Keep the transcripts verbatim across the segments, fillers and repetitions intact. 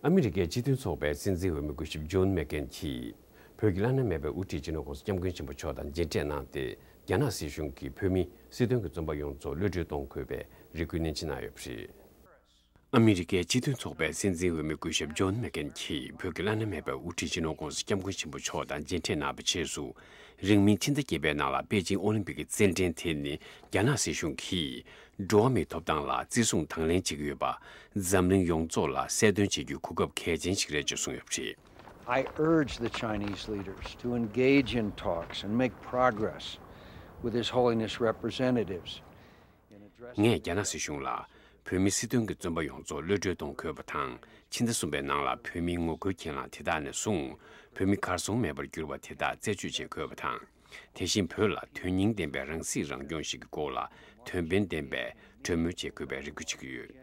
ཨ་མི་རི་ཀའི་སྤྱི་མཐུན་ཚོགས་པའི་སྲིད་འཛིན་འོས་མི་སྐུ་ཞབས་ཇོན་མེག་ཀེན་གྱིས། བོད་ཀྱི་བླ་ན་མེད་པའི་དབུ་ཁྲིད་སྤྱི་ནོར་༸གོང་ས་༸སྐྱབས་མགོན་ཆེན་པོ་མཆོག་དང་མཇལ་འཕྲད་གནང་སྟེ། རྒྱ་ནག་སྲིད་གཞུང་གིས་བོད་མི་སྲིད་དོན་གྱི་བཙོན་པ་ཡོངས་རྫོགས་གློད་གྲོལ་གཏོང་དགོས་པའི་རེ་སྐུལ་ནན་ཆེ་གནང་ཡོད་པ་རེད། ཨ་མི་རི་ཀའི་སྤྱི་མཐུན་ཚོགས་པའི་སྲིད་འཛིན་འོས་མི་སྐུ་ཞབས་ཇོན་མེག་ཀེན་གྱིས་བོད་ཀྱི་བླ་ན་མེད་པའི་དབུ་ཁྲིད་སྤྱི་ནོར་༸གོང་ས་༸སྐྱབས་མགོན་ཆེན་པོ་མཆོག་དང་མཇལ་འཕྲད་གནང་བའི་རྗེས་སུ། རིང་མིན་ཕྱི་ཟླ་བརྒྱད་པའི་ནང་ལ་པེ་ཅིང་ཨོ་ལིམ་པིག་གི་རྩེད་འགྲན་དེ་ནི་རྒྱ་ནག་སྲིད་གཞུང་གིས་འགྲོ་བ་མིའི་ཐོབ་ཐང་ལ་བརྩི་སྲུང་དང་ལེན་བྱེད་ཀྱི་ཡོད་པ་འཛམ་གླིང་ཡོངས་རྫོགས་ལ་གསལ་སྟོན་བྱེད་རྒྱུའི་གོ་སྐབས་གལ་ཆེན་ཞིག་རེད་ཅེས་གསུངས་ཡོད་པ་རེད། I urge the Chinese leaders to engage in talks and make progress with His Holiness representatives in addressing ངས་རྒྱ་ནག་སྲིད་གཞུང་ལ་བོད་མི་སྲིད་དོན་གྱི་བཙོན་པ་ཡོངས་རྫོགས་གློད་གྲོལ་གཏོང་དགོས་པ་དང་། ཕྱི་ཟླ་གསུམ་པའི་ནང་ལ་བོད་མིའི་ངོ་རྒོལ་གྱེན་ལངས་དེ་དག་ནས་བཟུང་བོད་མི་གར་སོང་མེད་པར་གྱུར་པ་དེ་དག་རྩད་གཅོད་བྱེད་དགོས་པ་དང་། དེ་བཞིན་བོད་ལ་དོན་སྙིང་ལྡན་པའི་རང་སྲིད་རང་སྐྱོང་ཞིག་གི་སྐོར་ལ་དོན་ཕན་ལྡན་པའི་གྲོས་མོལ་བྱེད་དགོས་པའི་རེ་སྐུལ་བྱེད་ཀྱི་ཡོད།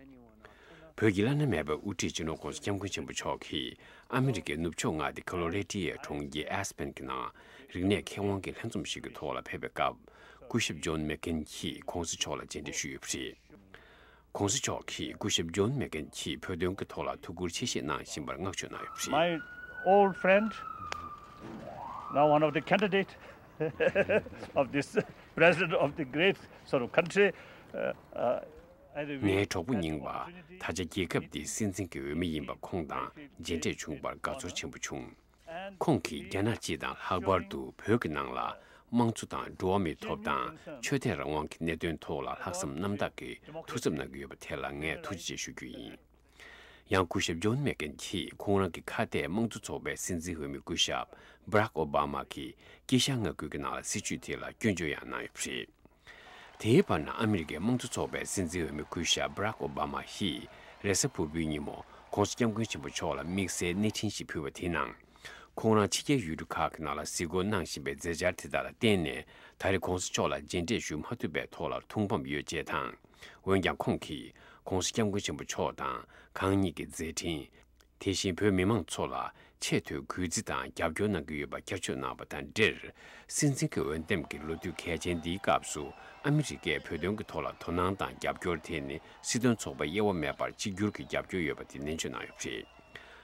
བོད་ཀྱི་བླ་ན་མེད་པའི་དབུ་ཁྲིད་སྤྱི་ནོར་༸གོང་ས་༸སྐྱབས་མགོན་ཆེན་པོ་མཆོག་གིས་ཨ་མི་རི་ཀའི་ནུབ་ཕྱོགས་མངའ་སྡེ་ཁོ་ལོ་རེ་ཌི་ཡའི་གྲོང་ཁྱེར་ཨེ་སི་པན་གྱི་ནང་རིག་གནས་མཁས་དབང་གི་ལྷན་འཛོམས་ཤིག་གི་ཐོག་ལ་ཕེབས་པའི་སྐབས། སྐུ་ཞབས་ཇོན་མེག་ཀེན་གྱིས་༸གོང་ས་མཆོག་ལ་མཇལ་འཕྲད་ཞུས་ཡོད་པ་རེད། ༸གོང་ས་མཆོག་གིས་སྐུ་ཞབས་ཇོན་མེག་ཀེན་གྱིས་བོད་དོན་གྱི་ཐོག་ལ་ཐུགས་ཁུར་ཆེ་བཞེས་གནང་བཞིན་པར་བསྔགས་བརྗོད་གནང་ཡོད་པ་རེད། My old friend, now one of the candidate of this president of the great sort of country, uh, uh, I really ངའི་གྲོགས་པོ་རྙིང་པ། ད་ཆ་རྒྱལ་ཁབ་འདིའི་སྲིད་འཛིན་གྱི་འོས་མི་ཡིན་པ་ཁོང་དང་མཇལ་འཕྲད་བྱུང་བར་དགའ་ཚོར་ཆེན་པོ་བྱུང་། ཁོང་གིས་རྒྱ་ནག་སྤྱི་དང་ལྷག་པར་དུ་བོད་ཀྱི་ནང་ལ་དམངས་གཙོ་དང་འགྲོ་བ་མིའི་ཐོབ་ཐང་། ཆོས་དད་རང་དབང་གི་གནད་དོན་ཐོག་ལ་ལྷག་བསམ་རྣམ་དག་གིས་ཐུགས་འཚབ་གནང་གི་ཡོད་པ་དེ་ལ་ངས་ཐུགས་རྗེ་ཆེ་ཞུ་རྒྱུ་ཡིན། ཡང་སྐུ་ཞབས་ཇོན་མེག་ཀེན་གྱིས་ཁོང་རང་གི་ཁ་གཏད་དམངས་གཙོ་ཚོགས་པའི་སྲིད་འཛིན་འོས་མི་སྐུ་ཞབས་བྷ་རག་ཨོ་བྷ་མ་གི་དཀྱིལ་ཤར་མངའ་ཁུལ་གྱི་ནང་ལ་སྲིད་བྱུས་དེ་ལ་སྐྱོན་བརྗོད་ཡང་གནང་ཡོད་པ་རེད། དེའི་བར་ན་ཨ་མི་རི་ཀའི་དམངས་གཙོ་ཚོགས་པའི་སྲིད་འཛིན་འོས་མི་སྐུ་ཞབས་བྷ་རག་ཨོ་བྷ་མ་ཡིས་རེས་གཟའ་ཕུར་བུའི་ཉིན་མོ་༸གོང་ས་༸སྐྱབས་མགོན་ཆེན་པོ་མཆོག་ལ་དམིགས་བསལ་གནས་འཕྲིན་ཞིག་ཕུལ་བ་དེའི་ནང་། ཁོང་རང་ཕྱི་རྒྱལ་ཡུལ་གྲུ་ཁག་གི་ནང་ལ་གཟིགས་སྐོར་གནང་བཞིན་པའི་མཛད་འཆར་དེ་དག་ལ་བརྟེན་ནས་ད་རེས་༸གོང་ས་མཆོག་ལ་མཇལ་འཕྲད་ཞུ་མ་ཐུབ་པའི་ཐོག་ལ་ཐུགས་ཕམ་ཡོད་ཅེས་དང་། འོན་ཀྱང་ཁོང་གིས་༸གོང་ས་༸སྐྱབས་མགོན་ཆེན་པོ་མཆོག་དང་གང་ཉིད་ཀྱི་མཛད་འཕྲིན། དེ་བཞིན་བོད་མི་མང་ཚོ་ལ་ཆེས་མཐོའི་གུས་བརྩི་དང་རྒྱབ་སྐྱོར་གནང་གི་ཡོད་པ་བསྐྱར་བརྗོད་གནང་བ་དང་འབྲེལ། སྲིད་འཛིན་གྱི་འོས་འདེམས་ཀྱི་ལོ་དུས་གལ་ཆེན་འདིའི་སྐབས་སུ་ཨ་མི་རི་ཀས་བོད་དོན་གྱི་ཐོག་ལ་དོ་སྣང་དང་རྒྱབ་སྐྱོར་དེ་ནི་སྲིད་དོན་ཚོགས་པ་དབྱེ་བ་མེད་པར་གཅིག་གྱུར་གྱི་རྒྱབ་སྐྱོར་ཡོད་པ་དེ་ནན་བརྗོད་གནང་ཡོད་པ་རེད།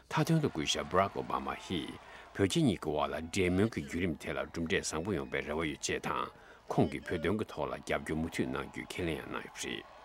མཐའ་དོན་དུ་སྐུ་ཞབས་བྷ་རག་ཨོ་བྷ་མ་ཡིས་བོད་རྒྱ་གཉིས་ཀྱི་དབར་ལ་འབྲེལ་མོལ་གྱི་བརྒྱུད་རིམ་དེ་ལ་གྲུབ་འབྲས་བཟང་པོ་ཡོང་བའི་རེ་བ་ཡོད་ཅེས་དང་། ཁོང་གིས་བོད་དོན་གྱི་ཐོག་ལ་རྒྱབ་སྐྱོར་མུ་མཐུད་གནང་རྒྱུའི་ཁས་ལེན་ཡང་གནང་ཡོད་པ་རེད།